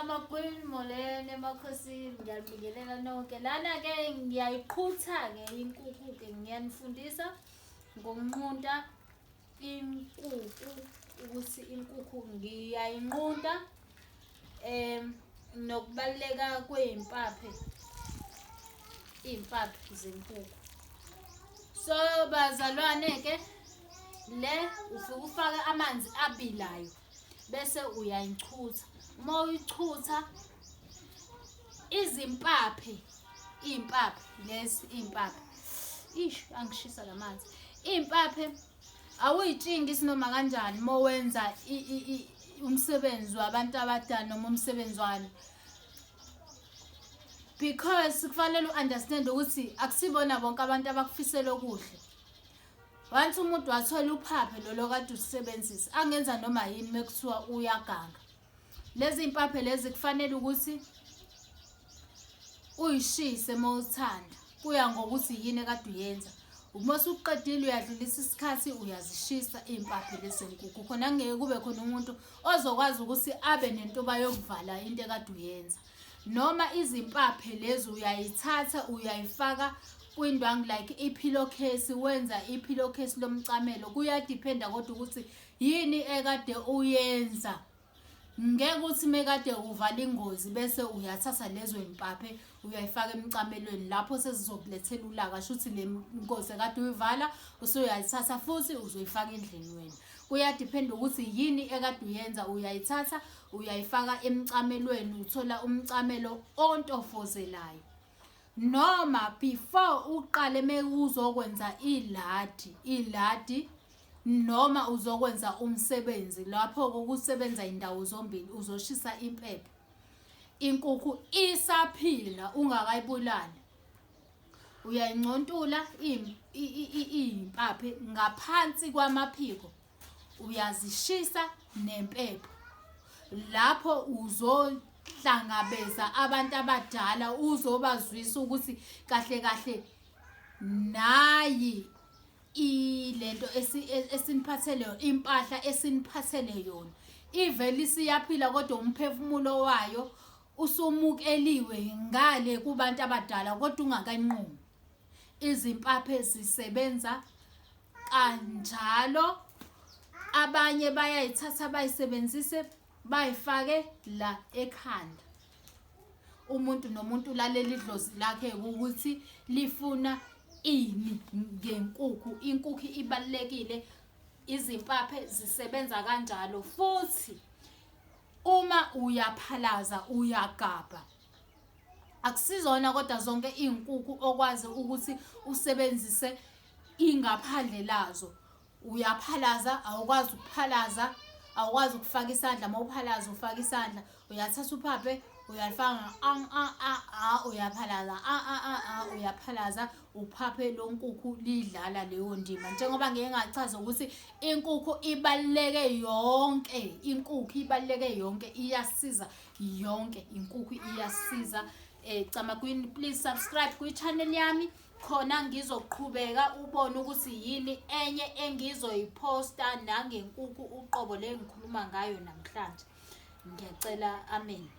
Camagwini, molweni emakhosini, ngiyanibingelela nonke. Lana-ke ngiyayiqhutha-ke inkukhu-ke, ngiyanifundisa ngokunqunta inkukhu ukuthi inkukhu ngiyayinqunta nokubaluleka kwey'mpaphe, iy'mpaphe zenkukhu. So bazalwane-ke le ufike ufake amanzi abilayo bese uyayichutha. Uma uyichutha izimpaphe, iy'mpaphe lezi iy'mpaphe, ish angishisa la manzi. Iy'mpaphe awuyitshingisi noma kanjani uma wenza umsebenzi wabantu abadala noma umsebenzi wani. Because kufanele u-understand ukuthi akusibona bonke abantu abakufisela okuhle. Once umuntu wathola uphaphe lolo kade usebenzisa, angenza noma yini mekuthiwa uyaganga. Lezi mpaphe lezi kufanele ukuthi uyishise uma uthanda, kuya ngokuthi yini ekade uyenza. Uma usuqedile uyadlulisa isikhathi uyazishisa iy'mpaphe lezi zenkukhu, khona kungeke kube khona umuntu ozokwazi ukuthi abe nentuba yokuvala into ekade uyenza. Noma izimpaphe lezi uyayithatha uyayifaka kwindwangu like i-pillowcase, wenza i-pillowcase lomcamelo. Kuyadiphenda kodwa ukuthi yini ekade uyenza. Ngeke uthi mekade uvala ingozi bese uyathatha lezo yimpaphe uyayifaka emcamelweni, lapho sezizokulethela ulaka. Shuthi le ngozi ekade uyivala usuyayithatha futhi uzoyifaka endlini wena. Kuyadiphenda ukuthi yini ekade uyenza, uyayithatha uyayifaka emcamelweni, uthola umcamelo ontofozelayo. Noma before uqale mewuzokwenza iladi, iladi noma uzokwenza umsebenzi, lapho kusebenza indawo zombili, uzoshisa impepho inkukhu isaphila ungakayibulali. Uyayincontula iy'mpaphe ngaphansi kwamaphiko, uyazishisa nempepho. Lapho uzohlangabeza abantu abadala, uzobazwisa ukuthi kahle kahle nayi ilento esiniphathele yona, impahla esiniphathele yona. Ivele isiyaphila kodwa umphefumulo wayo usumukeliwe ngale kubantu abadala kodwa ungakayinqumi. Izimpaphe zisebenza kanjalo. Abanye bayayithatha bayisebenzise bayifake la ekhanda. Umuntu nomuntu ulalela idlozi lakhe ukuthi lifuna ini ngenkukhu. Inkukhu ibalulekile, izimpaphe zisebenza kanjalo. Futhi uma uyaphalaza uyagabha, akusizona kodwa zonke iy'nkukhu okwazi ukuthi usebenzise ingaphandle lazo. Uyaphalaza, awukwazi ukuphalaza, awukwazi ukufaka isandla. Uma uphalaza ufaka isandla, uyathatha uphaphe uyalifaka ang a a a, uyaphalaza a a a a, uyaphalaza uphaphe lonkukhu lidlala leyo ndima. Njengoba ngike ngachaza ukuthi inkukhu ibaluleke yonke, inkukhu ibaluleke yonke, iyasiza yonke inkukhu iyasiza. Camagwini, please subscribe kwi-channel yami khona ngizoqhubeka ubone ukuthi yini enye engizoyiphosta nangenkukhu uqobo le ngikhuluma ngayo namhlanje. Ngiyacela, amen.